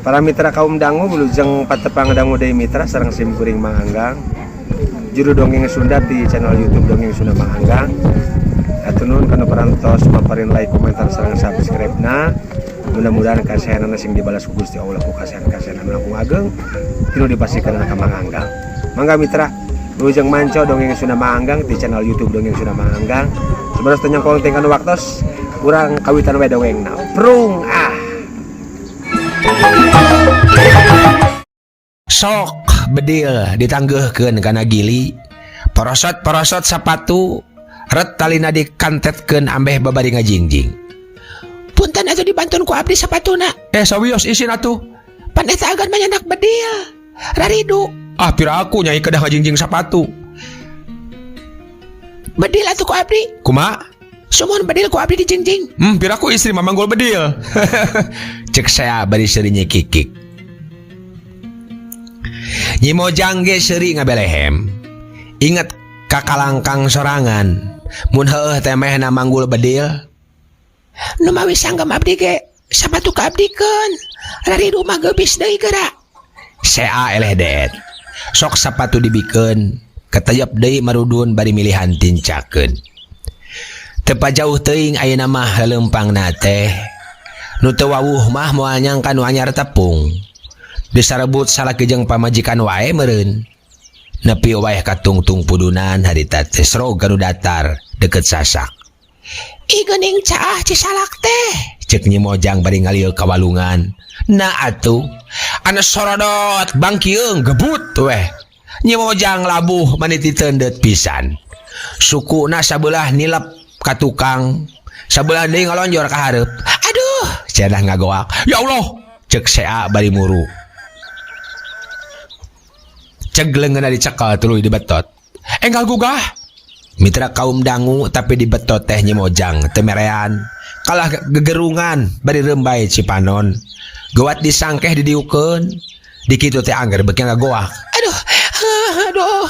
Para mitra kaum dangu wilujeng patepang dangu deui mitra sareng sim kuring Mang Anggang. Juru dongeng Sunda di channel YouTube Dongeng Sunda Mang Anggang. Hatur nuhun kana parantos paparin like, komentar sareng subscribe-na. Mudah-mudahan kasayanana sing dibalas ku Gusti Allah ku kasayan-kasayan anu langkung ageng tinu dipasihkeun ka Mang Anggang. Mangga mitra wilujeng manco Dongeng Sunda Mang Anggang di channel YouTube Dongeng Sunda Mang Anggang. Sebenarnya teu nyangkong teh kana waktos urang kawitan we dongengna. Prung ah. Sok bedil ditanggeuhkeun kana gili porosot-porosot sapatu ret talina dikantetkeun ambeh babari ngajingjing. Punten atuh dibantun ku abdi sapatuna. Sawios isin atuh. Pan eta agan manyanak bedil. Raridu. Ah pira aku nyai kedah ngajingjing sapatu. Bedil atuh ku abdi. Kumaha? Sumuhun bedil ku abdi dijingjing. Pira aku istri mamanggul bedil. Cek saya bari seuri nyikikik. Nyi Mojang ge seuri ngabelehem. Inget ka kalangkang sorangan. Mun heueuh teh mehna manggul bedil. Nu mawi sanggem abdi ge sapatu ka abdikeun. Raridu mah geubis deui geura. Sea eleh deet. Sok sapatu dibikeun, keteyep deui marudun bari milihan tincakeun. Teu pajauh teuing ayeuna mah leumpangna teh. Nu teu wawuh mah moal nyangka nu anyar tepung. Disarebut salaki jeung pamajikan wae meureun. Nepi wae katungtung pudunan harita teh srog ka nu datar deket sasak. Ih geuning caah Cisalak teh. Cek Nyi Mojang bari ngalieu ka walungan. Nah atuh, anu sorodot bangkieung gebut weh. Nyi Mojang labuh maniti teundeut pisan. Sukuna sabelah nilep ka tukang, sabelah deui ngalonjor ka hareup. Aduh, cenah ngagoak. Ya Allah, cek sea bari muru. Ceg leungeunna dicekel tuluy dibetot. Enggal gugah. Mitra kaum dangu tapi dibetot teh Nyi Mojang teu merean. Kalah gegerungan bari reumbai cipanon. Geuwat disangkeh didiukeun. Dikitu teh angger beuki ngagoak. Aduh, aduh,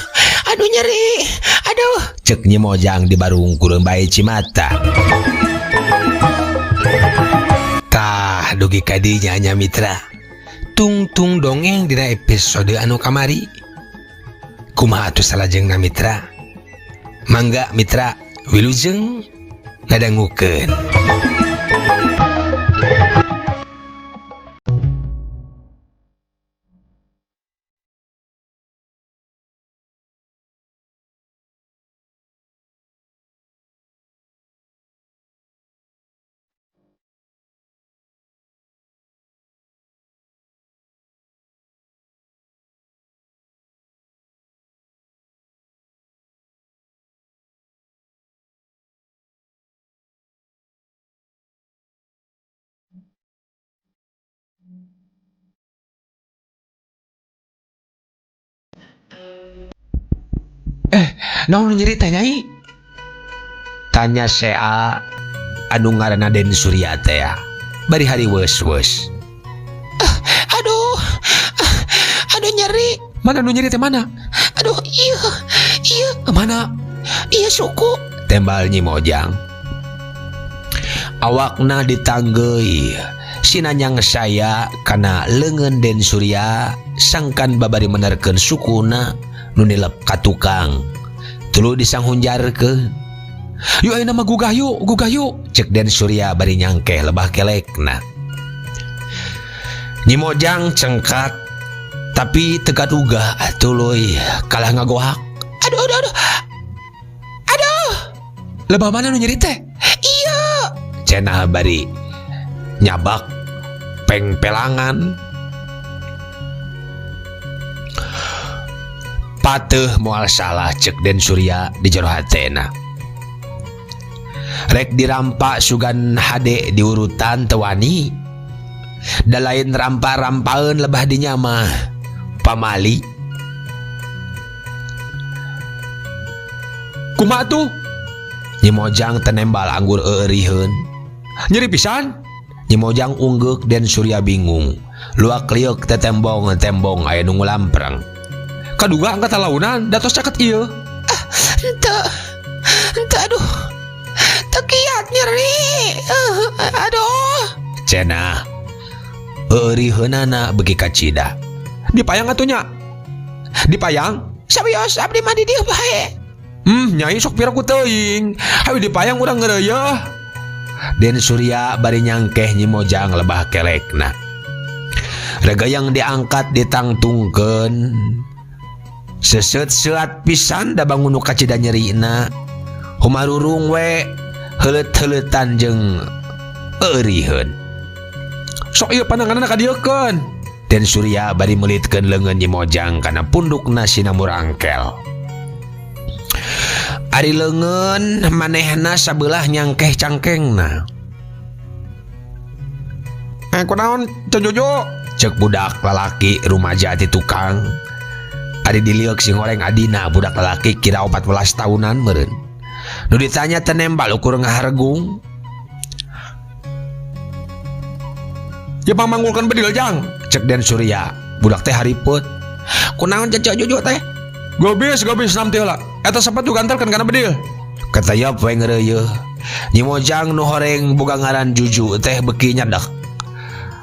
aduh nyeri. Aduh, cek Nyi Mojang dibarung ku reumbai cimata. Tah dugi ka dinya nya mitra. Tungtung dongeng dina episode anu kamari. Kumaha atuh salajengna mitra? Mangga mitra wilujeng ngadangukeun. Naon nu nyeri teh nyai? Tanya sea anu ngaranna Den Surya teh ya. Bari hari weus-weus. Aduh, aduh nyeri. Mana nu nyeri teh mana? Aduh, iya, iya. Mana? Iya suku. Tembal Nyi Mojang. Awakna ditanggeui. Sinanyang saya kana leungeun Den Surya sangkan babari menerkeun sukuna nu nilep ka tukang. Tuluy disanghunjarkeun. Yuk ayeuna mah gugah yuk, gugah yuk. Cek Den Surya bari nyangkeh lebah kelekna. Nyi Mojang cengkat tapi teu kaduga tuluy kalah ngagohak. Aduh, aduh, aduh. Aduh. Lebah mana nu nyeri teh? Iya. Cenah bari nyabak pengpelangan. Pateuh moal salah cek Den Surya di jero hatena. Rek dirampa sugan hade diurutan teu wani. Da lain rampa-rampaeun lebah dinya mah pamali. Kumaha tuh? Nyi Mojang tenembal anggur euriheun. Nyeri pisan? Nyi Mojang unggeuk Den Surya bingung. Luak lieuk tetembong-tembong aya nu ngulampreng. Kaduga angkat talaunan datos caket ieu. Ah, henteu. Henteu aduh. Teu kiat nyeri. Aduh. Cenah. Euriheunana beuki kacida. Dipayang atuh nya. Dipayang? Sawios abdi mah di dieu bae. Nyai sok pira ku teuing. Hayu dipayang urang ngeureuyeah. Den Surya bari nyangkeh Nyi Mojang lebah kelekna. Regayang diangkat ditangtungkeun. Seuseut-seuat pisan da bangun nu kacida nyerina. Humarurung we heuleut-heuleutan jeung euriheun. Sok ieu pananganna kadieukeun. Den Surya bari meulitkeun leungeun Nyi Mojang kana pundukna sina murangkel. Ari leungeun manehna sabelah nyangkeh cangkengna. Kunaon Ceu Juju? Ceuk budak lalaki rumaja ti tukang. Ari dilieuk sing goreng adina budak lalaki kira 14 tahunan meureun. Nu ditanya teh nembal ukur ngahargung. Ya pangmanggulkeun bedil jang, cek Den Surya. Budak teh hariput. Kunaon Ceu Juju teh? Gobis, gobis nam teh heula. Eta sepatu gantelkeun kana bedil. Katayap we ngeureuyeeh. Nyi Mojang nu horeng boga ngaran Juju teh beuki nyedek.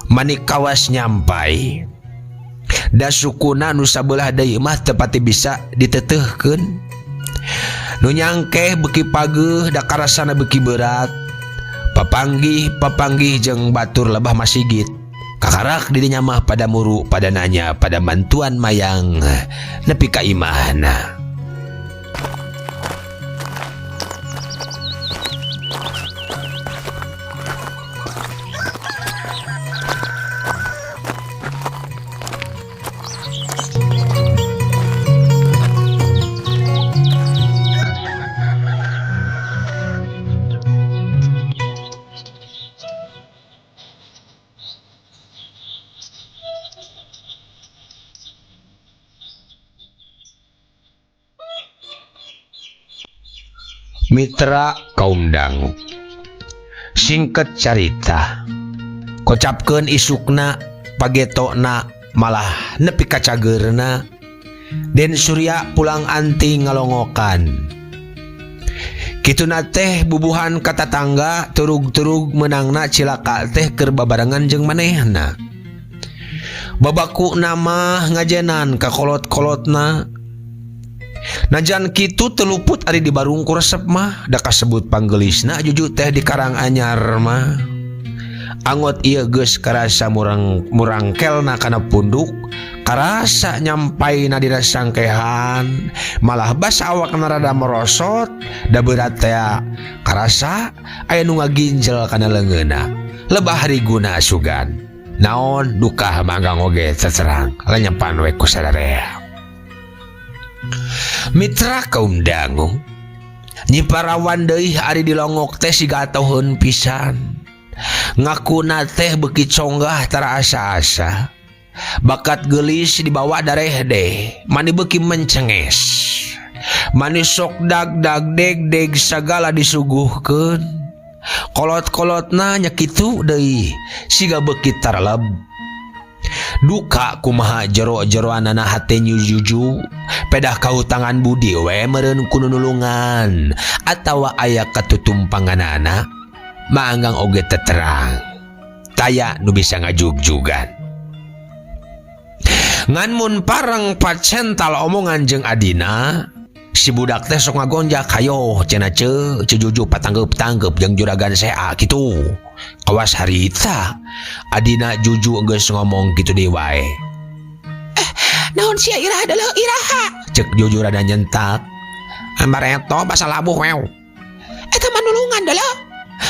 Manik kawas nyampai. Da sukuna nu sabelah deui mah teu pati bisa ditetehkeun. Nu nyangkeh beuki pageuh da karasana beuki berat. Papanggih-papanggih jeung batur lebah masigit. Kakarak dirinya mah pada muru, pada nanya, pada bantuan mayang nepi ka imahna. Mitra kaum dangu. Singkat carita, kocapkeun isukna, pagetokna, malah nepi ka cageurna. Den Surya pulang anting ngalongokan. Kituna teh bubuhan ka tatangga turug-turug meunangna cilaka teh keur babarengan jeung manehna. Babaku nama ngajenan ka kolot-kolotna. Najan kitu teluput ari di barungku resep mah da kasebut panggelisna Juju teh di Karanganyar mah. Angot ieu geus karasa murangkelna kana punduk, karasa nyampaina dina sangkehan, malah basa awakna rada merosot, da berat teh karasa aya nu ngaginjel kana leungeunna. Lebah riguna sugan. Naon duka manggang oge teterang, lenyepan we ku sadarea. Mitra kaum dangu, Nyi Parawan deui ari dilongok teh siga atoheun pisan. Ngakuna teh beuki conggah tara asa-asa. Bakat geulis dibawa dareh deh, mani beuki mencenges. Mani sok dag-dag deg-deg sagala disuguhkeun. Kolot-kolotna nya kitu deui, siga beuki tareleb. Duka kumaha jero-jeroanana hate Nyi Juju, pedah kahutangan budi we meureun ku nulungan atawa aya katutumpanganana, maanggang oge teterang. Taya nu bisa ngajugjugan. Ngan mun pareng pacental omongan jeung adina, si budak teh sok ngagonjak, hayo cenah ceu, Ceu Juju patanggeup-tanggeup jeung juragan sea kitu. Kawas harita adina Juju geus ngomong kitu deui wae. Naon sia iraha deuleuh iraha? Ceuk Juju rada nyentak. Ambareto basa labuh wew. Eta mah nulungan deuleuh.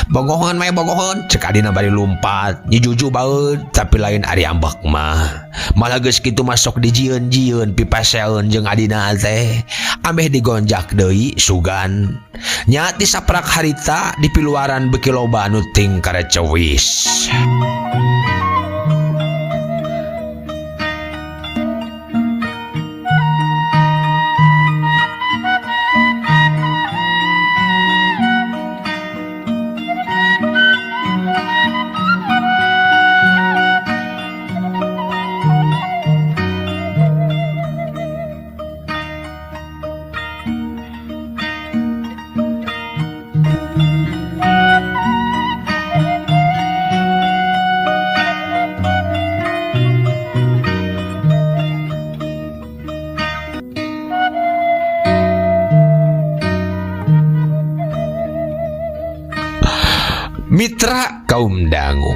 Bogoheun we bogoheun, ceuk adina bari lumpat. Nyi Juju baeud tapi lain ari ambek mah. Malah geus kitu mah sok dijieun-jieun pipaseun jeung adina teh. Ambeh digonjak deui sugan. Nya ti saprak harita di piluaran beuki loba anu ting karecewis. Mitra kaum dangu.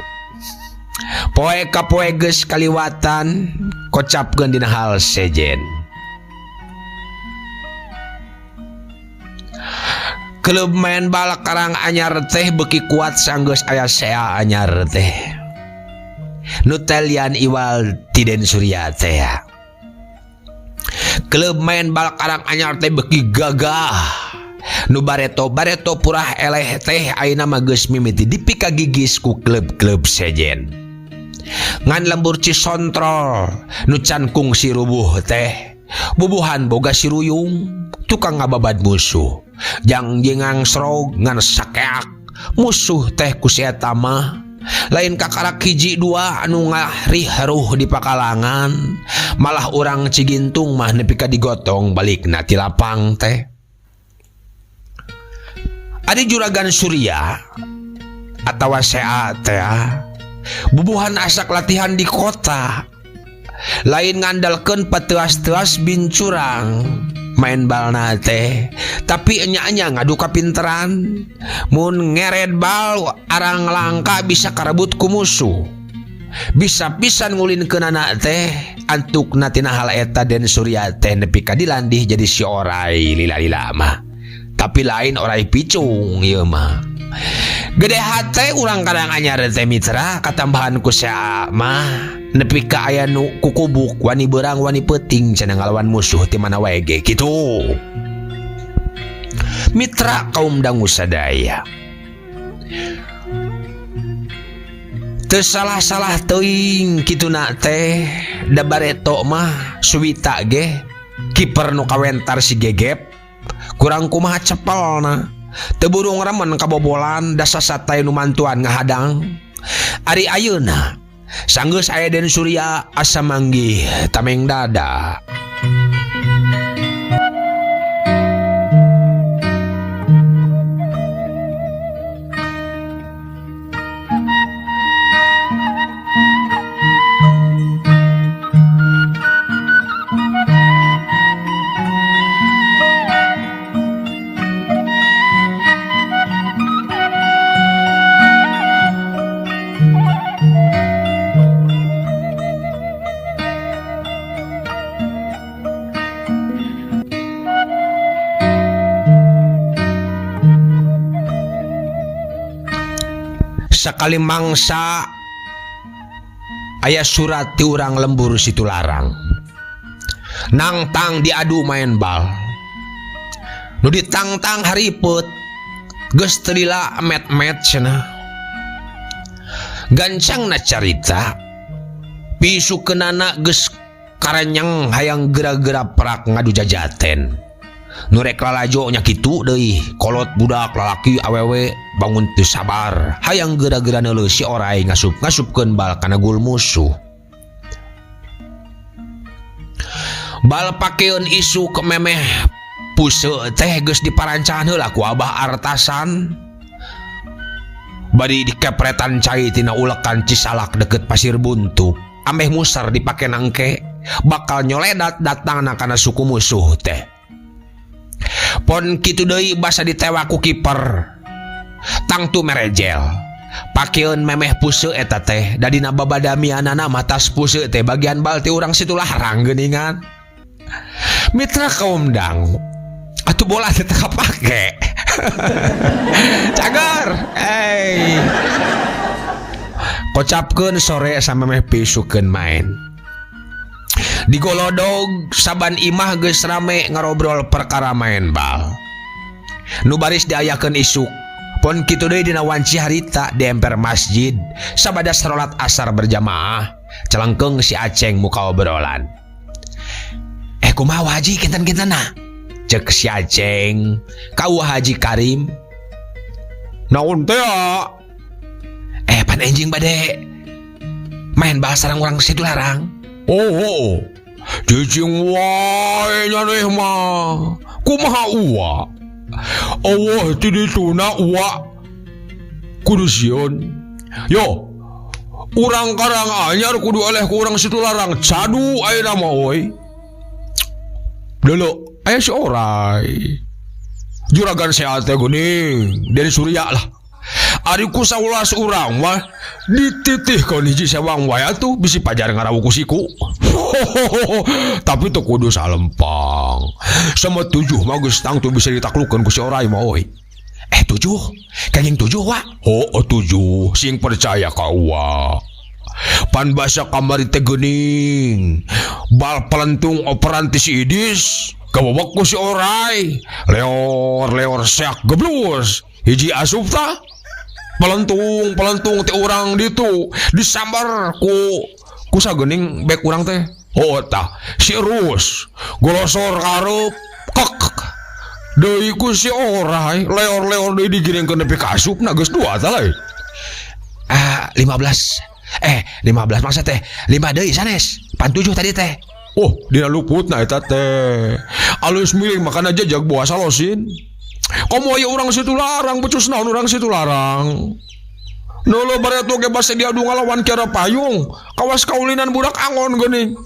Poe ka poe geus kaliwatan kocapkeun dina hal sejen. Klub main bal Karang Anyar teh beuki kuat sanggeus aya sea anyar teh. Nu telian iwal ti Den Surya teh. Klub main bal Karang Anyar teh beuki gagah. Nu bareto-bareto purah eleh teh ayeuna mah geus mimiti dipikagigis ku klub-klub sejen. Ngan lembur Cisontrol nu can kungsi rubuh teh bubuhan boga siruyung tukang ngababad musuh. Jang jengang srog ngan sakeak musuh teh ku si eta mah. Lain kakarak hiji dua anu ngariheruh di pakalangan, malah urang Cigintung mah nepi ka digotong balikna ti lapang teh. Ari Juragan Surya atawa CA teh bubuhan asak latihan di kota. Lain ngandalkeun peteas-teas bincurang main balna teh, tapi enya-enya ngadu kapinteran. Mun ngered bal arang langka bisa karebut ku musuh. Bisa pisan ngulinkeunana teh antukna tina hal eta Den Surya teh nepi ka dilandih jadi si orai lila-lila mah. Tapi lain orai picung ieu mah. Gede hate urang Karang Anyar teh mitra katambahan ku sea mah nepi ka aya nu kukubuk wani beurang wani peuting cenah ngalawan musuh ti mana wae ge kitu. Mitra kaum dangu sadaya. Teu salah-salah teuing kituna teh da bareto mah suwita ge kiper nu kawentar si gegep kurang kumaha cepelna. Teu burung remen kabobolan da sasatay nu mantuan ngahadang. Ari ayeuna sanggeus aya Den Surya asa manggih tameng dada. Sakali mangsa aya surat ti urang lembur Situ Larang. Nangtang diadu main bal. Nu ditangtang haripet geus teu lila met-met cenah. Gancangna carita pisukeunana geus karenyeng hayang geura-geura prak ngadu jajaten. Nu rek lalajo nya kitu deui, kolot budak lalaki awewe bangun teu sabar hayang geura-geura neuleuh si orai ngasup-ngasupkeun bal kana gul musuh. Bal pakeun isuk memeh puse teh geus diparancahan heula ku Abah Artasan. Bari dikepretan cai tina ulekan Cisalak deket Pasir Buntu. Ameh musar dipake nangke bakal nyoledat datangna kana suku musuh teh. Pon kitu deui basa ditewak ku kiper. Tangtu merejel. Pakeun memeh puse eta teh da dina babadamianana mah tas puse teh bagian bal ti urang Situ Larang geuningan. Mitra kaum dangu. Atuh bola teh teu kapake. Cager. Hey. Kocapkeun sore samemeh pisukeun main. Digolodog saban imah geus rame ngarobrol perkara main bal. Nu baris diayakeun isuk. Pon kitu deui dina wanci harita di emper masjid sabada sarolat asar berjamaah. Celengkeung si Aceng muka obrolan. Kumaha Haji kinten-kintenna? Cek si Aceng ka Haji Karim. Naon teh? Pan enjing bade main bal sareng urang Situ Larang. Oh, cicing wae nyaneh mah. Kumaha uwa? Allah ti dituna uwa. Kudu sieun. Yo, urang Karang Anyar kudu eleh ku urang Situ Larang. Cadu ayeuna mah euy. Deuleu, aya si orai. Juragan sehat teh geuning, dari Surya lah. Ari ku 11 urang mah dititihkeun hiji sewang wae atuh bisi pajar ngarawuh ku siku. Tapi teu kudu salempang. Sama 7 mah geus tangtu bisa ditaklukeun ku si Orai mah euy. 7? Kenging 7 wa? Oh, 7. Sing percaya ka uwa. Pan basa kamari teh geuning. Bal pelentung operan ti si Idis, gawawak ku si Orai. Leor-leor seak geblus. Hiji asup tah. Pelentung-pelentung ti urang ditu disambar ku sagening bek urang teh. Oh tah, si Rus golosor kareup kek. Deui ku si Orai, leor-leor deui digiringkeun nepi ka asupna geus 2 tah lain. 15. 15 mangsa teh 5 deui sanes. Pan 7 tadi teh. Oh, dina luputna eta teh. Alus miring makana jejeg buah salosin. Komo ieu urang situ larang becus naon urang situ larang. Nolo bareto ge basa diadu ngalawan kiara payung, kawas kaulinan budak angon geuning.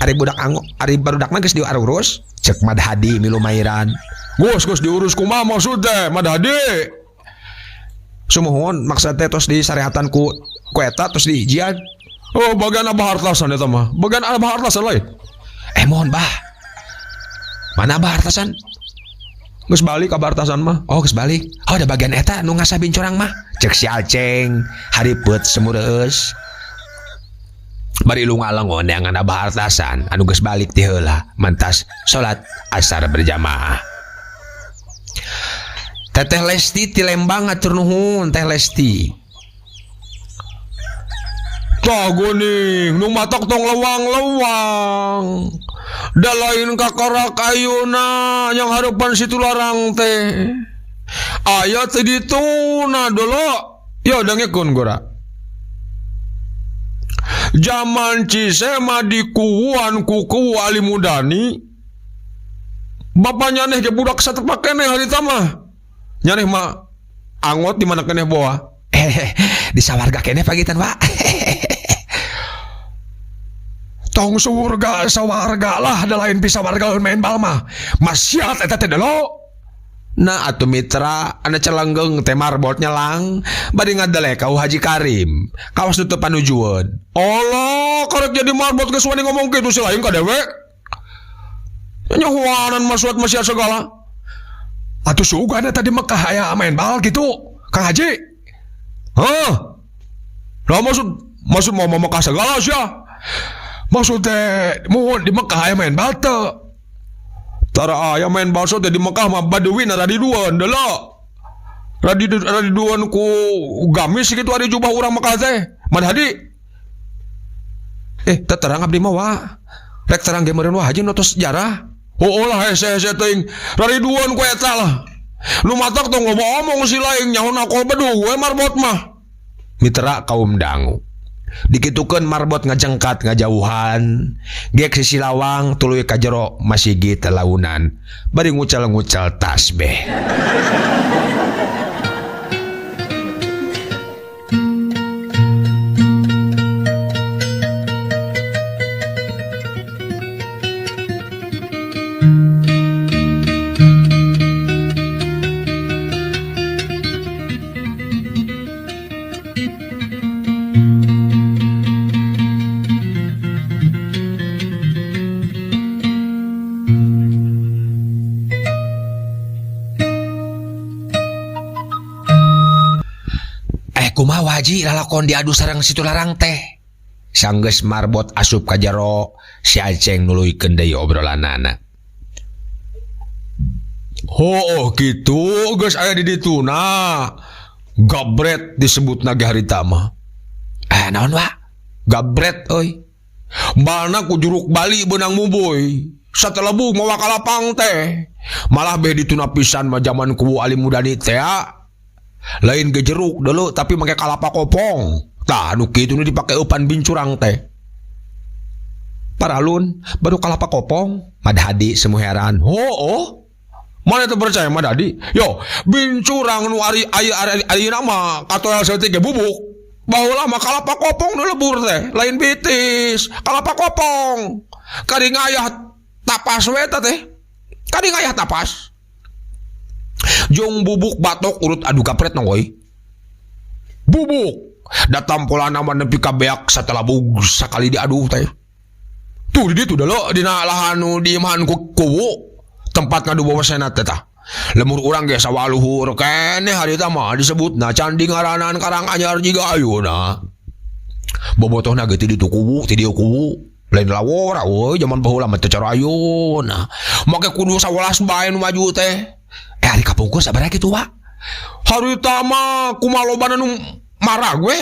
Ari budak angon, ari barudakna geus diurus, cek Madhadi milu mairan. Geus geus diurus kumaha maksud teh Madhadi? Sumuhun maksud teh tos disarehatan ku eta tos diijian. Oh, bagian Abah Hartasan eta mah. Bagian Abah Hartasan lain. Mohon bah. Mana Abah Hartasan? Geus balik Abah Hartasan mah. Oh, geus balik. Oh, ada bagian eta nu ngasah bincurang mah. Cek si Aceng, haripet semureus. Bari lu ngalengon neangan Abah Hartasan anu geus balik ti heula mentas salat asar berjamaah. Teteh Lesti ti Lembang atur nuhun Teh Lesti. Tah geuning nu matak tong lewang-lewang. Da lain kakarak ayeuna yang harapan situ larang teh. Aya teh dituna dolo. Ya dangekeun gora. Jaman Cisema dikuuan ku kuwu Ali Mudani. Bapa nyaneh ge budak satepak keneh harita mah. Nyaneh mah angot di mana keneh boa. Di sawarga keneh pagitan, Pak. Tong surga sawarga lah da lain bisa warga main bal mah. Maksiat eta teh delo. Nah atuh mitra anu celenggeng teh marbot nyelang bari ngadelek ka Haji Karim. Kawas nu teu panujueun. Allah, karek jadi marbot geus wani ngomong kitu si lain ka dewek. Nyahuanan masuat maksiat segala. Atuh sugan eta di Mekah aya main bal kitu, Kang Haji. Hah? Lah maksud mau Mekah segala sia. Maksud teh mun di Mekah aya main bal teu. Tara aya main bal teh di Mekah mah Badui na radiduan deuleu. Radiduan ku gamis kitu ari jubah urang Mekah teh. Madhadi. Teu terang abdi mah wa. Rek terang ge meureun wa haji nu tos sejarah. Oh lah hese-hese teuing. Rariduan ku eta lah. Nu matak tong loba omong si lain nyaho nakol beduh we marbot mah. Mitra kaum dangu. Dikitukeun marbot ngajengkat ngajauhan. Gek sisi lawang tuluy ka jero masigi telaunan. Bari ngucal-ngucal tasbih. Kumaha Haji lalakon diadu sareng situ larang teh. Sanggeus marbot asup ka jero, si Aceng nuluykeun deui obrolanana. Oh, kitu geus aya di dituna. Gabret disebutna ge harita mah. Naon wa? Gabret euy. Balna ku juruk Bali beunang muboy. Satelebu mawa ka lapang teh. Malah beh dituna pisan mah jaman kuwu Ali Mudani teh. Lain ge jeruk dulu tapi make kalapa kopong. Tah nu kitu nu dipake eupan bincurang teh. Paralun baru kalapa kopong. Madhadi semu heran. Oh. Mana teu percaya Madhadi? Yo, bincurang nu ari ayeuna mah katoel saeutik ge bubuk. Baheula mah kalapa kopong nu lebur teh, lain bitis, kalapa kopong. Kari ngayah tapas we eta teh. Kari ngayah tapas. Jong bubuk batok urut adu kapret nongoi. Bubuk da tampolana mah nepi ka beak satelabug sakali diaduh teh. Tuh di ditu delo dina lahan nu diimahan ku kuwu tempat ngadu wewesena teh tah. Lemur urang ge sawaluhur keneh harita mah disebutna candi ngaranan Karang Anyar jiga ayeuna. Bobotohna ge ti ditu kuwu ti dieu kuwu. Lain lawora euy jaman baheula mah teu cara ayeuna. Make kudu 11 bae nu maju teh. Ari kapungkur sabaraha kitu wa? Harita mah kumaha lobana nu marah we.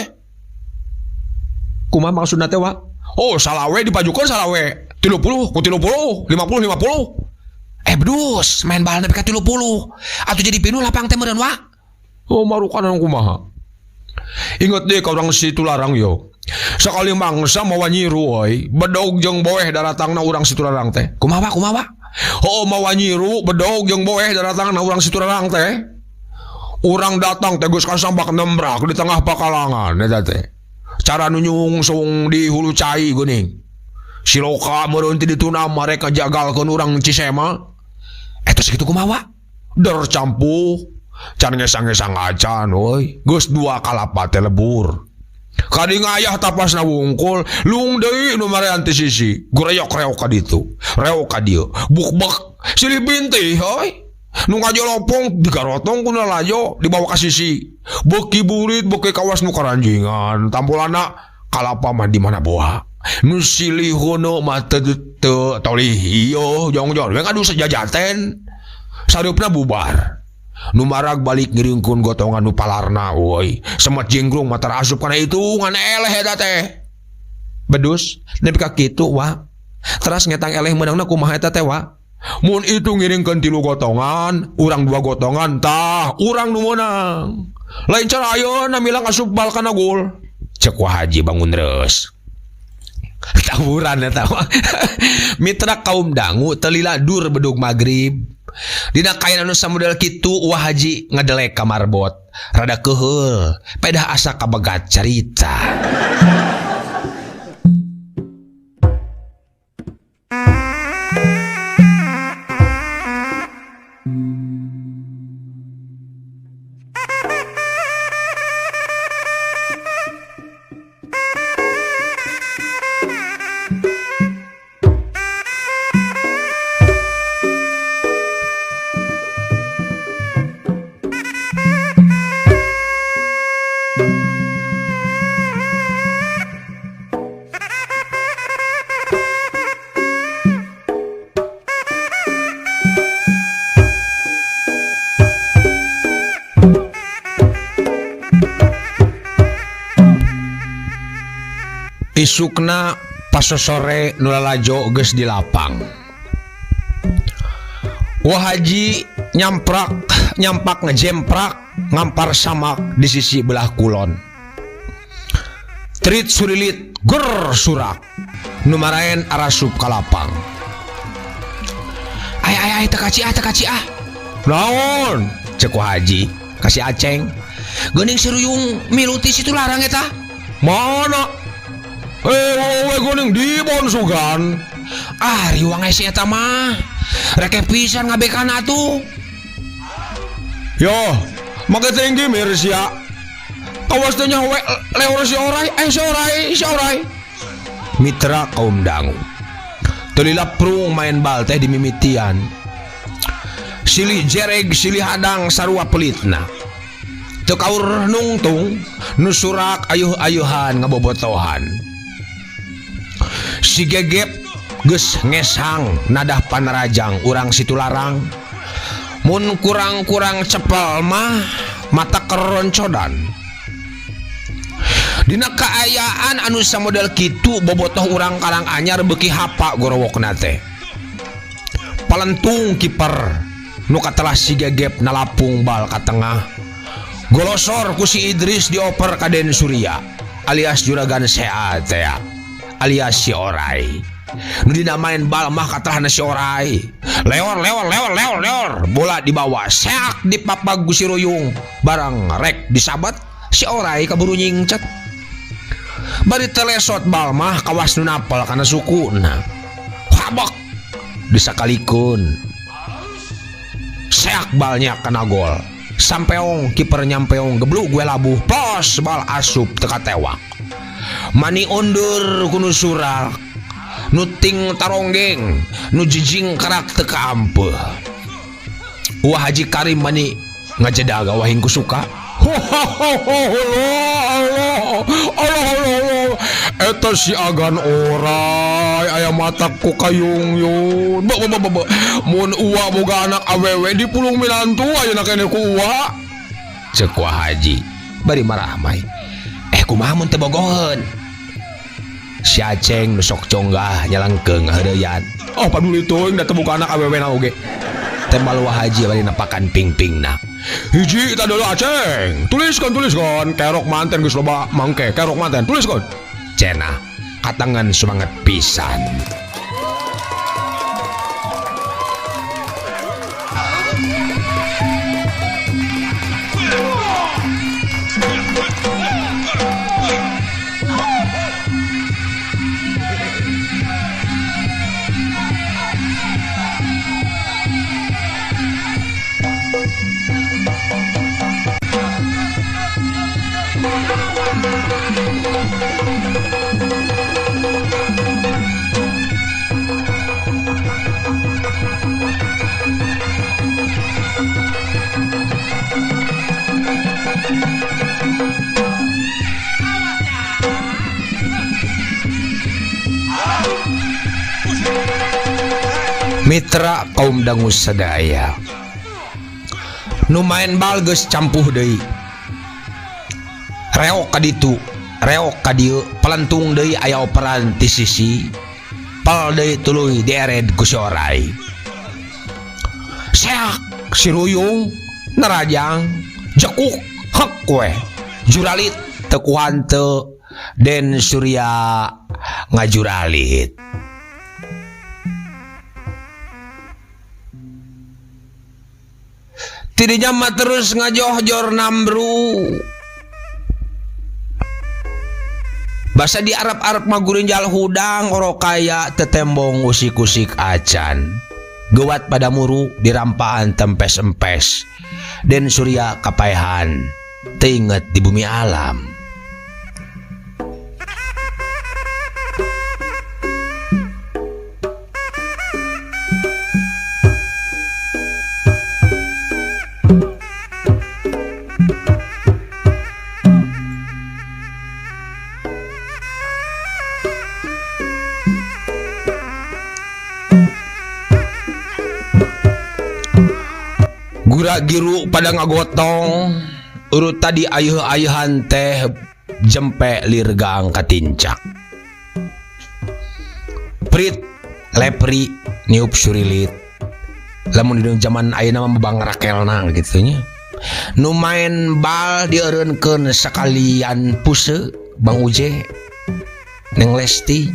Kumaha maksudna teh wa? Oh salawe dipajukeun salawe. 30 ku 30, 50 50. Bedus main bal nepi ka 30. Atuh jadi pinuh lapang teh meureun wa. Oh marukanan kumaha? Inget deh ka urang Situ Larang yo. Sakali mangsa mawa nyiru euy, bedog jeung boeh daratangna urang Situ Larang teh. Kumaha wa? Kumaha wa? Oh mawa nyiru, bedog jeung boeh daratangna urang Situ Larang teh. Urang datang teh geus kasambak nembrak di tengah pakalangan eta teh. Cara nu nyungsung di hulu cai geuning. Siloka meureun ti dituna mereka jagalkeun urang Cisema. Eta sakitu kumaha wa? Der campuh, can ngesang-ngesang acan euy. Geus dua kalapa teh lebur. Kadi ngayah tapasna wungkul, lung deui nu marean ti sisi. Goreyok-reok ka ditu, reok ka dieu. Bukbek silih bintih euy. Nu ngajolopong digarotong ku nu lalajo dibawa ka sisi. Beuki burit beuki kawas nu karanjingan. Tampolana kalapa mah di mana boa. Nu silih heuneuk mah teu tolih ieu jongjon we ngadu sejajaten. Sareupna bubar. Nu marag balik ngiringkeun gotongan nu palarna euy. Semet jenggrung mah tarasup kana hitungan eleh eta teh. Bedus nepi ka kitu wa. Teras ngetang eleh meunangna kumaha eta teh wa? Mun itu ngiringkeun 3 gotongan, urang 2 gotongan tah urang nu meunang. Lain cara ayeuna milang asup bal kana gol. Cek Wa Haji bangun reus. Tawuran eta mah. Mitra kaum dangu telila dur bedug magrib. Dina kain anu samodel kitu Wa Haji ngadelek ka marbot. Rada keuheul, pedah asa kabegat carita. Isukna pasosore nu lalajo geus di lapang. Wa Haji nyampak ngejemprak ngampar samak di sisi belah kulon. Trit surilit ger surak nu maraen arasup ka lapang. Ay ay ay teu kaci ah, teu kaci ah. Naon? Cek Wa Haji ka si Aceng. Geuning si Ruyung miluti Situ Larang eta. Mana? We geuning di bon sugan. Ah, riwang si eta mah. Reke pisan ngabekana atuh. Yo, make tinggi mir sia. Awas teh nyaho we leor si orai, si orai, si orai. Mitra kaum dangu. Teu lila prung main bal teh dimimitian. Silih jereg, silih hadang sarua pelitna. Teu kaur nungtung, nu surak ayuh-ayuhan ngabobotohan. Si Gegep geus ngesang nadah panarajang urang Situ Larang. Mun kurang-kurang cepel mah mata keroncodan. Dina kaayaan anu samodel kitu bobotoh urang Karang Anyar beuki hapa gorowokna teh. Palentung kiper nu katelah si Gegep nalapung bal ka tengah. Golosor ku si Idris dioper ka Den Surya alias Juragan Sea teh alias si Orai. Nu dina main bal mah katelahna si Orai. Leor leor leor leor leor bola dibawa seak dipapag ku si Ruyung barang rek disabat si Orai kaburu nyingcet. Bari telesot bal mah kawas nu napel kana sukuna. Habak disakalikeun. Seak balnya kena gol. Sampeong kiper nyampeong geblug we labuh pos bal asup teu katewak. Mani undur ku nu surak, nu ting taronggeng, nu jijing kerak teu kaampeuh. Wah Haji Karim mani ngajedag wahing ku suka. Allah Allah Allah eta si agan orai aya matak ku kayungyun. Be be be be. Mun uwa boga anak awewe dipulung minantu ayeuna keneh ku uwa. Ceuk Wah Haji bari marahmai. Kumaha mun teu bogoheun? Si Aceng nu sok conggah nyalengkeung ngaheureuyan. Oh paduli teuing da teu boga anak awewe na oge. Tembal Wah Haji bari napakan pingpingna. Hiji eta deuleu Aceng. Tuliskeun tuliskeun kerok manten geus loba mangke kerok manten tuliskeun. Cenah katangan sumanget pisan. Mitra kaum dangu sadaya nu main bal geus campuh deui, reok ka ditu reok ka dieu, pelentung deui aya operan ti sisi pel deui tuluy diered ku si orai. Seak si ruyung nerajang jekuk hek we juralit teu kuhanteu Den Surya ngajuralit. Tidinya mah terus ngajohjor nambru. Basa di Arab-Arab mah gurinjal hudang orokaya tetembong usik-usik acan. Gewat pada muru dirampaan tempes-empes. Den Surya kapaehan teu inget di bumi alam. Gura-giru pada ngagotong urut tadi ayuh-ayuhan teh jempe lirgang katincak. Prit lepri niup surilit. Lamun di zaman ayeuna mah bang rakelna gitu nya. Nu main bal dieureunkeun sakalian puse Bang Uje Neng Lesti.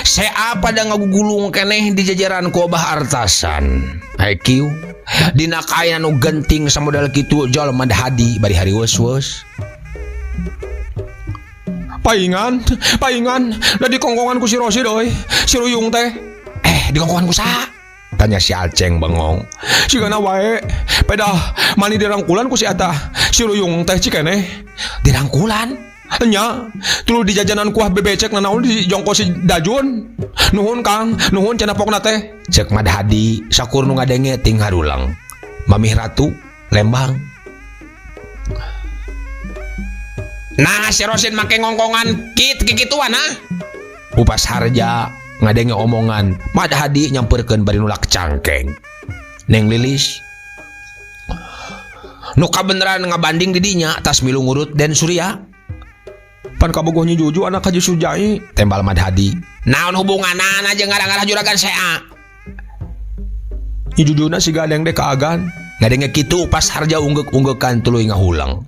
Sea pada ngagugulung keneh di jajaran ku Abah Artasan. IQ dina kaayaan nu genting samodel kitu jol madhadi bari hari weus-weus. Paingan, paingan, da dikongkongan ku si Rosid euy, si Ruyung teh. Dikongkongan ku saha? Tanya si Aceng bengong. Sigana wae, pedah mani dirangkulan ku si eta, si Ruyung teh cikeneh. Dirangkulan? Nya, tuluy di jajanan kuah bebecek nanaon di jongko si Dajun. Nuhun Kang, nuhun cenah pokna teh. Cek Madhadi sakur nu ngadenge ting harulang. Mamih Ratu Lembang. Nah, si Rosid make ngongkongan kit kikituan ah. Upas harja ngadenge omongan Madhadi nyamperkeun bari nulak cangkeng. Neng Lilis nu kabeneran ngabanding di dinya tas milu ngurut Den Surya. Pan kabogoh Nyi Juju anak Haji Sujai tembal Madhadi. Naon hubunganana jeung ngarang-ngarah juragan sea? Nyi Jujuna siga deng dek ka agan. Ngadenge kitu pas harja unggeuk-unggekan tuluy ngahulang.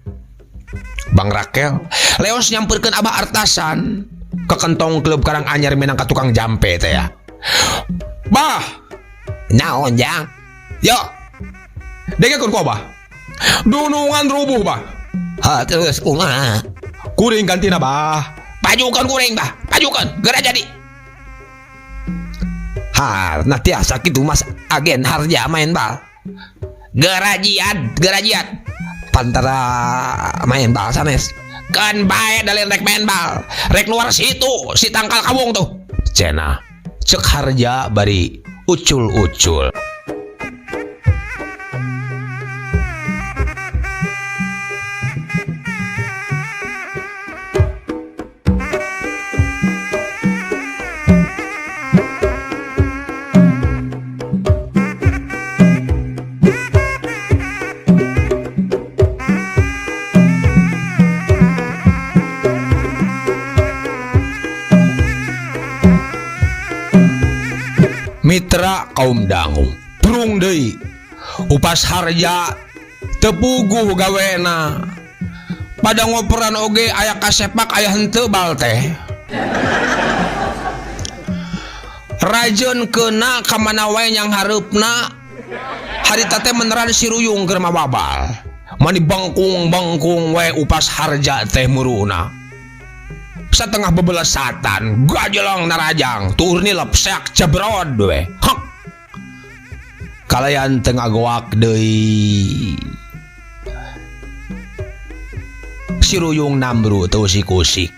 Bang Rakel leos nyamperkeun Abah Artasan ke kentong klub Karang Anyar minang ka tukang jampe teh ya. Bah, naon jang? Yo. Dengekeun ku Abah. Dunungan rubuh bah. Ha terus kumaha? Kuring gantina bah. Pajukeun kuring bah, pajukeun, geura jadi. Ha, nah tiasa kitu Mas agen harja main bal. Gerajiat, gerajiat. Pantara main bal sanes. Kan bae dalil rek main bal. Rek luar situ si tangkal kawung tuh. Cenah. Cek harja bari ucul-ucul. Mitra kaum dangu prung deui upas harja teu puguh gawena pada ngoperan oge aya kasepak aya henteu bal teh rajeun keuna ka mana wae nyang hareupna harita teh meneran si ruyung keur mababal mani bengkung-bengkung wae upas harja teh muruna satengah bebelesatan gajelong narajang tur nilep seak jebrod we hek kalayan teu ngagoak deui si ruyung nambru teu usik-usik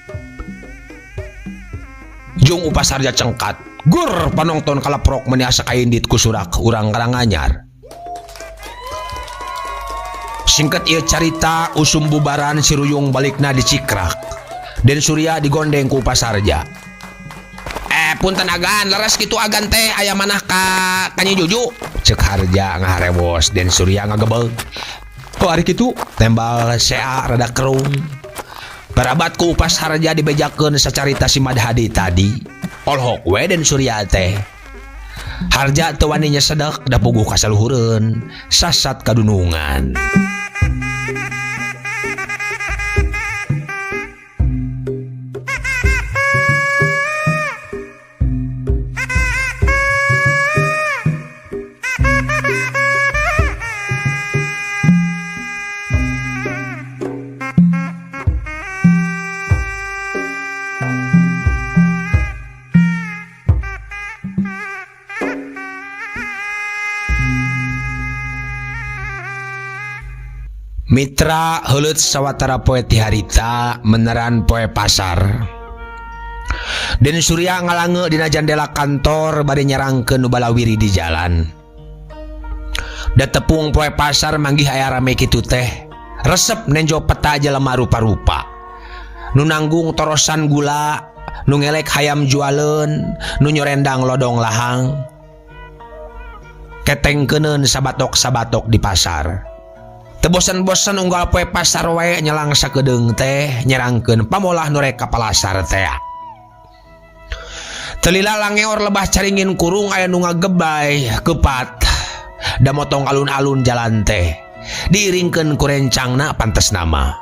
jung upas harja cengkat gur panongton kaleprok meuni asa kaindit ku surak urang Karanganyar singkat ieu carita usum bubaran si ruyung balikna dicikrak Den Surya digondeng ku Pasarja. Punten agan, leres kitu agan teh aya manah ka Nyi Juju. Cek harja ngaharewos Den Surya ngagebeg. Oh ari kitu tembal sea rada kerung. Barabat ku Upas Harja dibejakeun sacarita si Madhadi tadi. Olhok we Den Surya teh. Harja teu wani nyesedek da puguh kasaluhureun, sasat kadunungan. Mitra heuleut sawatara poe ti harita meneran poe pasar. Den Surya ngalange dina jandela kantor bari nyerangkeun nu balawiri di jalan. Da tepung poe pasar manggih aya rame kitu teh. Resep nenjo peta jelema rupa-rupa. Nu nanggung torosan gula, nu ngelek hayam jualeun, nu nyorendang lodong lahang. Ketengkeuneun sabatok-sabatok di pasar. Teu bosen-bosen unggal poe pasar wae nyelang sakedeung teh nyerangkeun pamolah nu rek ka palasar teh. Telila langeor lebah caringin kurung aya nu ngagebay kepat. Da motong alun-alun jalan teh. Diiringkeun ku rencangna pantes nama.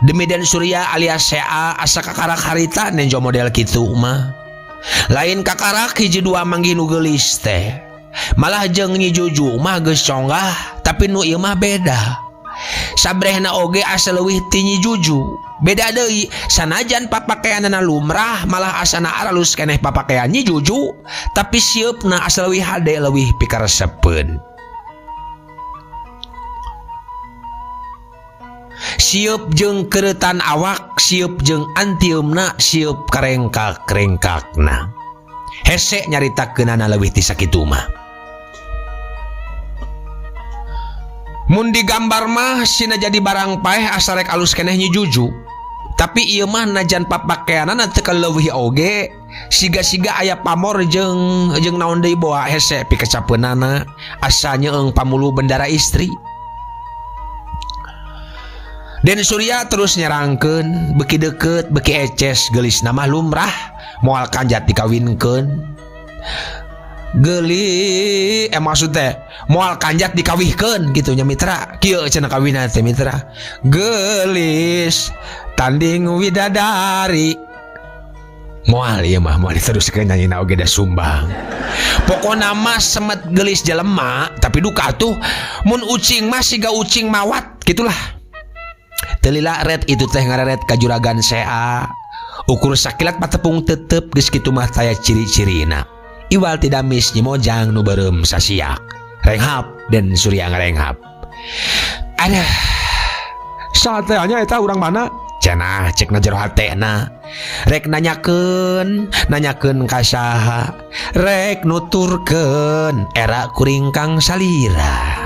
Demi Den Surya alias CA asa kakarak harita nenjo model kitu mah. Lain kakarak hiji dua manggih nu geulis teh. Malah jeung Nyi Juju mah geus conggah tapi nu ieu mah beda. Sabrehna oge asa leuwih ti Nyi Juju. Beda deui sanajan papakeanana lumrah malah asana aralus keneh papakean Nyi Juju tapi sieupna asa leuwih hade leuwih pikaresepeun. Sieup jeung keureutan awak, sieup jeung antieumna, sieup karengkak-rengkakna. Hese nyaritakeunana leuwih ti sakitu mah. Mun digambar mah sina jadi barang paeh asa rek alus keneh Nyi Juju. Tapi ieu mah najan papakeanana teu kaleuwih oge, siga-siga aya pamor jeung naon deui boa hese pikecapeunana asa nyeung pamulu bendara istri. Den Surya terus nyerangkeun beki deukeut beki eces geulis mah lumrah moal kanjat dikawinkeun. Geuli maksud teh moal kanjat dikawihkeun kitu nya mitra. Kieu cenah kawinna teh mitra. Geulis tanding widadari. Moal ieu mah moal diteruskeun nyanyina oge da sumbang. Pokona mah semet geulis jelema tapi duka tuh mun ucing mah siga ucing mawat gitulah. Telila red itu teh ngareret ka juragan sea. Ukur sakilat patepung tetep geus kitu mah taya ciri-cirina. Iwal tidak mis Nyi Mojang nu beureum sasiak. Renghap. Den Surya ngarenghap. Aduh, Saha teh nya eta urang mana? Cenah cek na jero hatena. Rek nanyakeun, nanyakeun ka saha? Rek nuturkeun era kuring kang salira.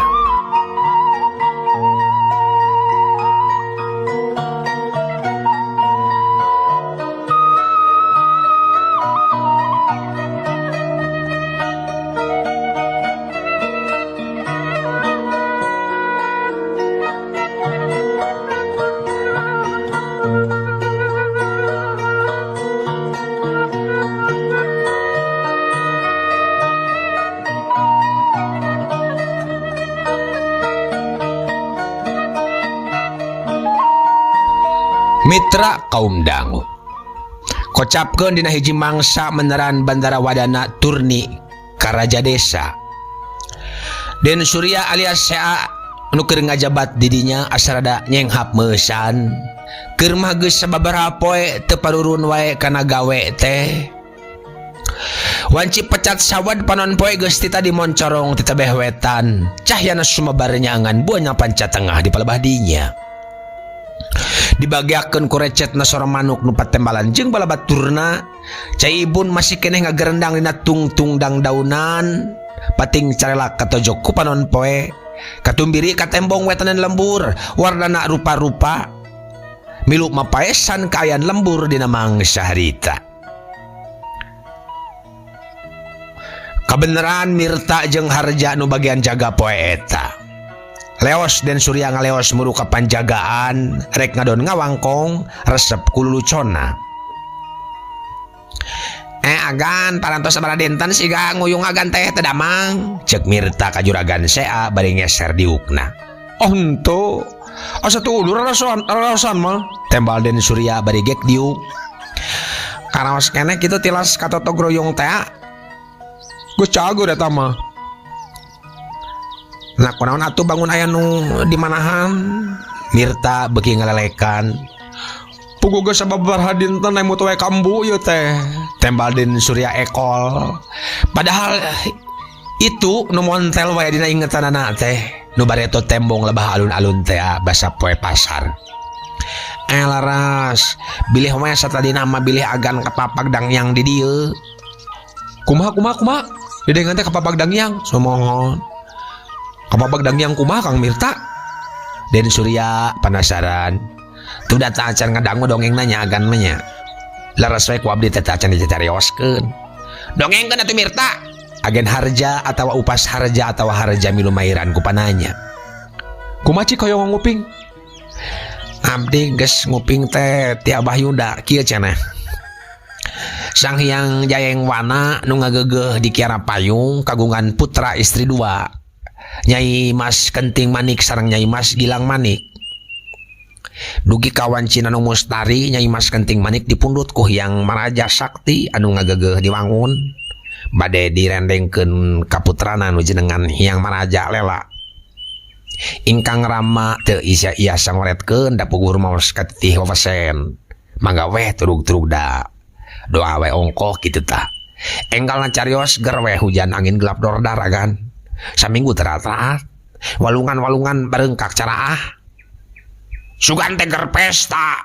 Mitra kaum dangu kocapkeun dina hiji mangsa meneran Bandara Wadana Turni Karaja Desa. Den Surya alias Sea nu keur ngajabat didinya asa rada nyenghap meusan. Keur mah geus sababaraha poe teu parurun wae kana gawe teh. Wanci pecat sawad panon poe geus ti tadi moncorong ti tebeh wetan. Cahyana sumebar nyangan buahnya panca tengah di palebah dinya. Dibagiakeun ku recetna sora manuk nu patembalan jeung bala baturna. Cai Ibun masih keneh ngagerendang dina tungtung dangdaunan. Pating carelak katojok ku panon poe. Katumbiri katembong wetanan lembur warnana rupa-rupa. Milu mapaesan kaayaan lembur dina mangsa harita. Kabeneran Mirta jeung Harja nu bagian jaga poe eta. Leos Den Surya ngaleos muru ka panjagaan rek ngadon ngawangkong resep ku lulucona. Agan parantos sabaraha dinten siga nguyung agan teh teu damang, ceuk Mirta ka juragan Sea bari ngeser diukna. Oh henteu, asa teu ulur raraosan mah, tembal Den Surya bari gek diuk. Karaos keneh kitu tilas katotog royong teh. Geus cager eta mah. Nah, kunaon atuh bangun aya nu di manahan? Mirta beuki ngalelekan. Puguh geus sababaraha dinten emut we kambu ieu teh, tembal Den Surya ekol. Padahal itu nu montel wae dina ingetanana teh, nu bareto tembong lebah alun-alun teh basa poe pasar. Laras, bilih we satadina mah bilih agan kapapag dangyang di dieu. Kumaha kumaha kumaha? Didengan teh kapapag dangyang, sumohon. Kapapag dangyang kumaha Kang Mirta? Den Surya penasaran. Tuh data acan ngadangu dongeng nanya agan mah nya. Laras we ku abdi teh acan dicarioskeun. Dongengkeun atuh Mirta. Agen harja atawa upas harja atawa harja milu mairan ku pananya. Kumaha cik hoyong nguping? Abdi geus nguping teh ti Abah Yuda kieu cenah. Sang Hyang Jayeng Wana nu ngageugeuh di Kiara Payung kagungan putra istri dua. Nyai Mas Kenting Manik sareng Nyai Mas Gilang Manik. Dugi kawancina nu mustari Nyai Mas Kenting Manik dipundhut ku Hyang Maraja Sakti anu ngageugeuh di wangun. Bade direndengkeun ka putrana nu jenengan Hyang Maraja Lela. Ingkang rama teu isa iasa ngoretkeun da puguh rumaos katitih wewesen. Mangga weh turug-turug da. Doa we ongkoh kitu tah. Enggalna carios ger we hujan angin gelap dordar agan. Saminggu teraat-raat. Walungan-walungan barengkak caraah. Sugan teh ger pesta.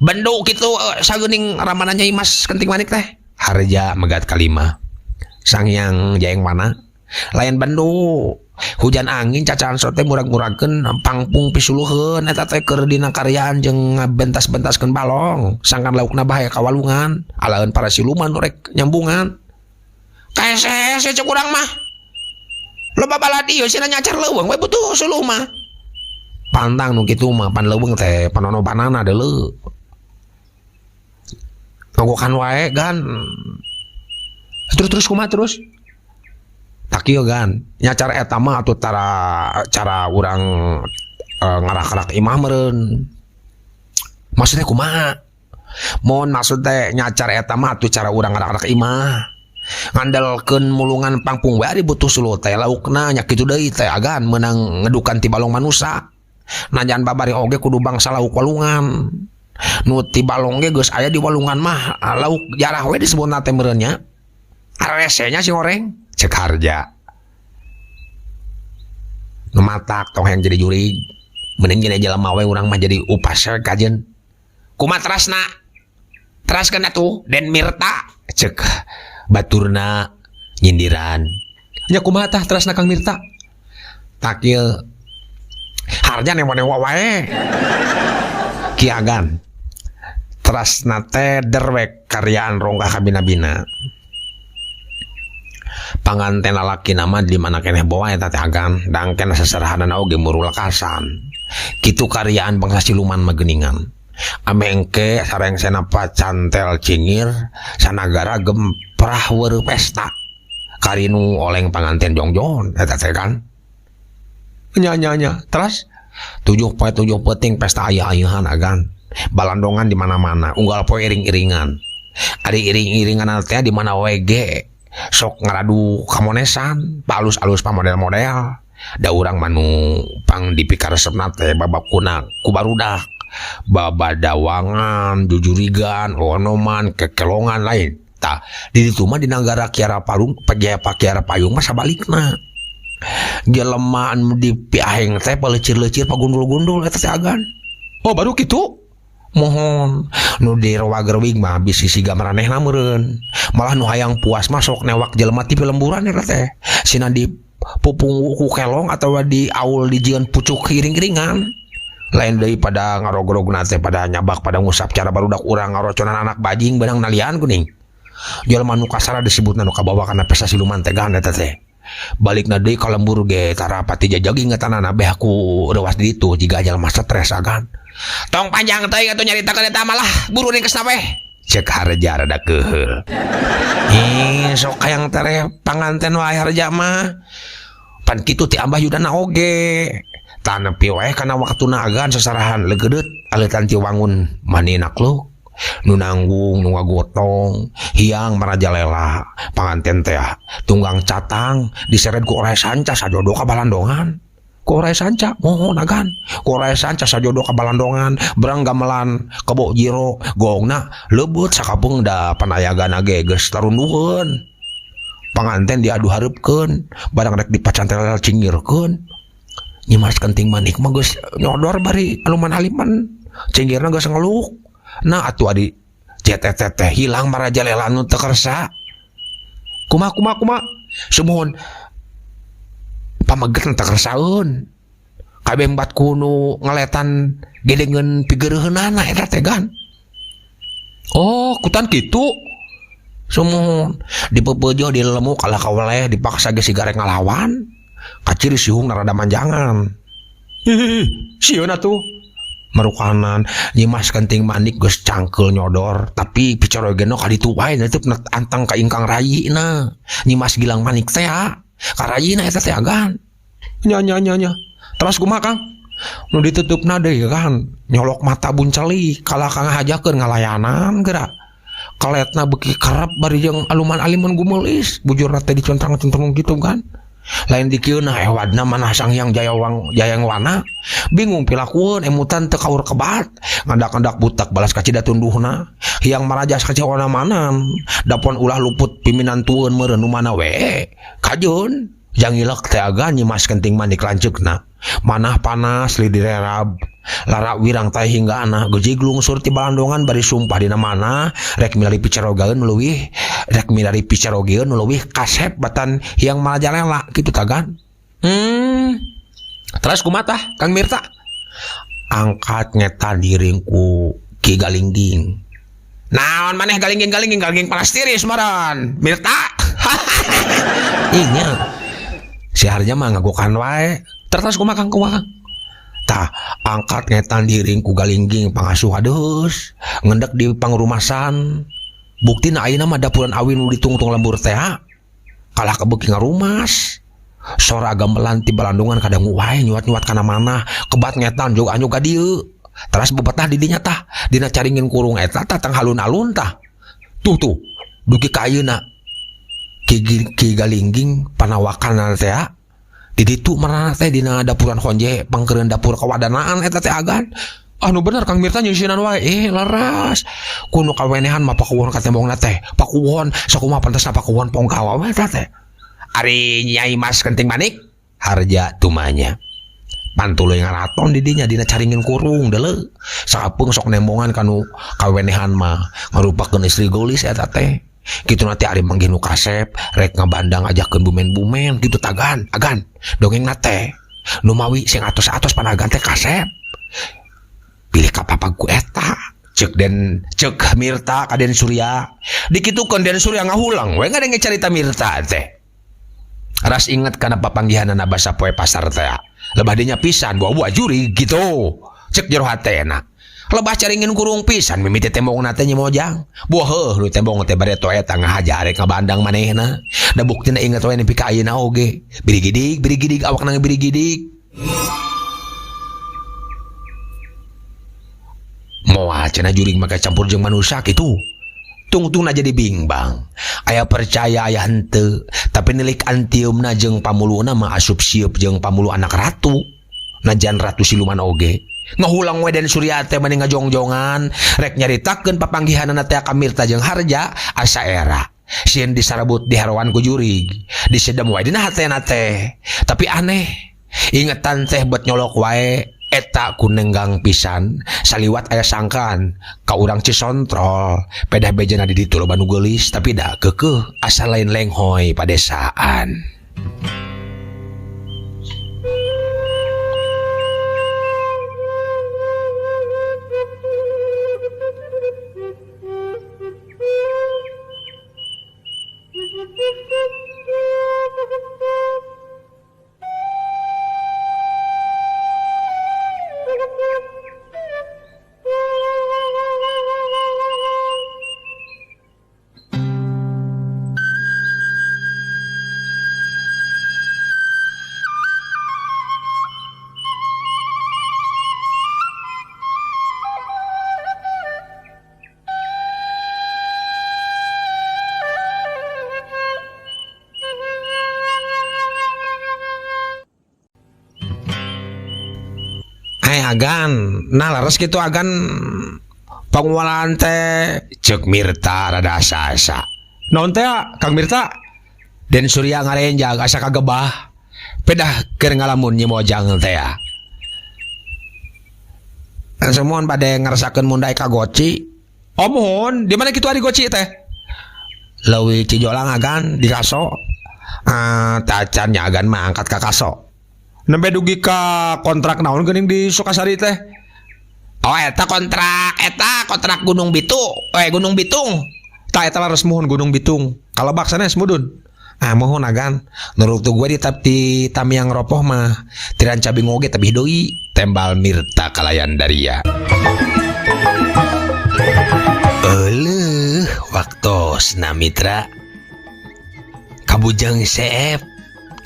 Bendu kitu sageuning ramana Nyai Mas Kenting Manik teh. Harja megat kalima. Sang Hyang Jayeng Wana lain bendu. Hujan angin cacahan sote murag-muragkeun pangpung pisuluheun eta teh keur dina karyaan jeung ngabentas-bentaskeun balong. Sangkan laukna bahaya ka walungan, alaeun para siluman nu rek nyambungan. Kaese cek urang mah. Loba balad ieu sina nyacar leuweung we butuh suluh mah. Pantang nu kitu mah pan leuweung teh panono panana deuleu. Ngogokan wae gan. Terus-terus kumaha terus? Tak kieu gan, nyacar eta mah atuh tara cara urang ngarak-arak imah meureun. Maksudnya kumaha? Mun maksud teh nyacar eta mah atuh cara urang ngarak-arak imah. Ngandelkeun mulungan pangpung we ari butuh suluh teh laukna nya kitu deui teh agan meunang ngedukan ti balong manusa. Najan babari oge kudu bangsa lauk walungan. Nu ti balong ge geus aya di walungan mah lauk jarah we disebutna teh meureun nya. Arese nya si goreng cek harja. Nu matak tong hayang jadi jurig. Mending jadi jelema we urang mah jadi upas kajen. Kumaha terasna? Teraskeun atuh Den Mirta cek baturna nyindiran. Nya kumaha tah terasna Kang Mirta? Takil harja newa-newa wae. Kiagan. Terasna teh derwek karyaan rongkah kabina-bina. Panganten lalaki nama di mana keneh boa eta teh agan, dangken seserahanana oge muru lekasan. Kitu karyaan bangsa siluman mah geuningan. Ame engke sarengsena pacantel cingir sanagara gemprah weureuh pesta. Karinu oleng panganten jongjon eta teh kan. Nya nya nya. Teras 7 poe 7 peuting pesta aya-ayeuhan agan. Balandongan di mana-mana, unggal poe iring-iringan. Ari iring-iringan teh di mana we ge sok ngaradu kamonesan, palus-alus pamodel-model. Da urang mah nu pang dipikaresepna teh babakuna ku barudak. Babadawangan, jujurigan, onoman, kekelongan lain. Tah, di ditu mah di nagara Kiara Parung, Jaya Kiara Payung mah sabalikna. Jelema anu dipiaheng teh palecir-lecir pagundul-gundul eta teh agan. Oh, baru kitu? Mohon nu dirowagerwig mah bisi siga maranehna meureun. Malah nu hayang puas mah sok newak jelema ti lemburan eta teh. Sina di pupung ku kelong atawa di aul dijieun pucuk iring-iringan. Lain deui pada ngarogrogna teh pada nyabak pada ngusap cara barudak urang ngaroconan anak bajing beunang nalian kuning. Jelema nu kasara disebutna nu kabawa kana pesta siluman teh gan eta teh. Balikna deui ka lembur ge tara pati jajagi ngetanana beh ku reuas di ditu jiga jelema stres agan. Tong panjang teuing atuh nyaritakeun eta malah buru ringkesna weh. Cek harja rada keuheul. Ih, sok hayang tereh panganten wae harja mah. Pan kitu ti Abah Yudana oge. Tah nepi wae kana waktuna agan sasarahan leugeudeup aleutan ti wangun mani nakluk. Nu nanggung nu ngagotong hiang marajalela panganten teh tunggang catang diseret ku orai sanca sajodo ka balandongan. Ku orai sanca mohon agan. Ku orai sanca sajodo ka balandongan berang gamelan kebo jiro gongna leubeut sakapeung da panayagana ge geus tarunduheun. Panganten diadu hareupkeun barang rek dipacantel cingirkeun. Nyimas Kenting Manik mah geus nyodor bari aluman aliman cingirna geus ngeluk. Nah atuh adi JTT teh hilang marajalela nu teu kersa. Kumaha kumaha kumaha sumuhun pameget teu kersaeun. Kabeh embat ku nu ngaletan gedengeun pigereuheunana eta teh gan. Oh, kutan kitu. Sumuhun dipeupeujeuh dilemu kalah kaweleh dipaksa ge sigarek ngalawan. Kaciri sihung rada manjangan. Hihihi, sieun atuh. Merukanan Nyimas Kenting Manik geus cangkeul nyodor tapi picorogena ka ditu wae teh antang ka ingkang rayina. Nyimas Gilang Manik teh ka rayina eta teh agan. Nya nya nya nya. Teras kumaha Kang? Nu ditutupna deui kan nyolok mata buncelik kalah ka ngahajakeun ngalayanan geura. Kaletna beuki kerep bari jeung aluman aliman gumeulis bujurna teh dicontrang-controng kitu kan. Lain dikieuna ewadna manah Sang Hyang Jayawang Jayangwana bingung pilakueun emutan teu kaur kebat ngadak-ngadak butak balas kacida tunduhna hiang maraja kacewana manan dapon ulah luput piminantueun meureun nu mana we kajeun jangilek teh agan Nyimas Kenting Manik lanceukna manah panas lidirerab lara wirang teh hingga anak gejig lungsur ti balandongan bari sumpah dina mana rek milari picarogaeun leuwih rek milari picarogeun leuwih kasep batan hiang marajalela kitu tagan. Terus kumaha tah Kang Mirta? Angkat ngetan diring ku Ki Galingging. Naon maneh galingging galingging galingging palastiris maran Mirta. Inya si harja mah ngagokan wae. Terus kumaha Kang kumaha? Tah angkat ngetan diring ku Galingging pangasuh hadeus ngendek di pangrumasan. Buktina ayeuna mah dapuran awi nu ditungtung lembur teh kalah kebeuki ngarumas. Sora gamelan ti balandungan kadangu wae nyuat-nyuat kana manah kebat ngetan jog anjuk ka dieu. Teras bebetah di dinya tah dina caringin kurung eta tah tang halun-alun tah. Tuh tuh dugi ka ayeuna Ki Galingging panawakan teh di ditu marana teh dina dapuran honje pangkeureun dapur kawadanaan eta teh agan. Anu bener Kang Mirta nyeusieunan wae. Leres kuno kawenehan mah pakuwon ka tembongna teh pakuwon sakumaha pantesna pakuwon ponggawa we eta teh. Ari Nyai Mas Kenting Manik Harja tumanya. Pan tuluy ngaraton di dinya dina caringin kurung deuleu. Sapeung sok nembongan kanu kawenehan mah ngarupakeun istri geulis eta teh. Kitu na teh ari manggih nu kasep rek ngabandang ajakeun bumen-bumen kitu tagan, agan. Dongengna teh nu mawi sing atos-atos panagan teh kasep. Pilih kapapag ku eta. Cek den cek Mirta ka Den Surya. Dikitukeun Den Surya ngahulang we ngadenge carita Mirta teh. Ras inget kana papanggihanana basa poe pasar teh. Lebah dinya pisan buah-buah jurig gitu. Cek jero hatena. Lebah caringin kurung pisan mimiti tembongna teh Nyi Mojang. Buah heuh nu tembong teh bareto eta ngahaja arek ngabandang manehna. Da buktina inget we nepi ka ayeuna oge. Birigidig, birigidig awakna birigidig. Moal cenah jurig make campur jeung manusia kitu. Tungtungna jadi bingbang. Aya percaya aya henteu, tapi nilik antiumna jeung pamuluna mah asup sieup jeung pamulu anak ratu. Najan ratu siluman oge. Ngahulang we Den Surya teh mani ngajongjongan, rek nyaritakeun papanggihanana teh ka Mirta jeung Harja asa era. Sieun disarabut diharoan ku jurig, disedem wae dina hatena teh. Tapi aneh, ingetan teh bet nyolok wae. Eta ku nenggang pisan saliwat aya sangkaan ka urang Cisontrol pedah bejana di ditu loba nu geulis tapi da keukeuh asa lain lenghoy padesaan. Agan, nah laras gitu agan pengualaan teh cek Mirta rada asa-asa. Naon teh Kang Mirta? Den Surya ngarenjag asa kagebah. Pedah keur ngalamun Nyi Mojang teh. Semuan bade ngarasakeun mundai ka Goci. Oh mohon, di mana kitu ari Goci teh? Leuwih Cijolang agan di Kaso. Tacan nya agan mah angkat ka Kaso. Nembe dugi ka kontrak naon geuning di Sukasari teh? Oh eta kontrak Gunung Bitu, Gunung Bitung. Tah eta laras muhun Gunung Bitung. Kalebak sanes mudun. Ah muhun agan. Nurut gue di di Tamiang Ropoh mah tiran cabi ngoge tebih deui tembal Mirta kalayan daria. Euleuh waktosna mitra. Kabujang seep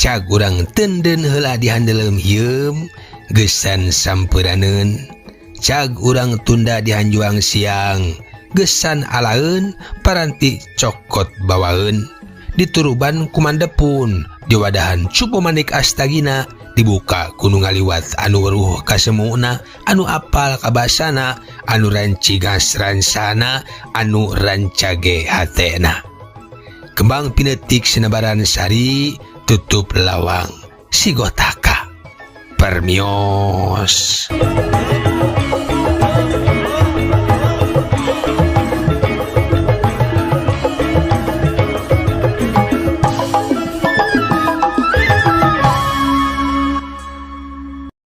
cag urang tenden heula di handeuleum hieum geusan sampeunaneun. Cag urang tunda di hanjuang siang geusan alaeun paranti cokot bawaeun. Dituruban kumandepun diwadahan cupu manik astagina dibuka ku nu ngaliwat anu weruh kasemuna anu apal kabasana anu rancigas ransana anu rancage hatena. Kembang pinetik senebaran sari tutup lawang sigotaka permios.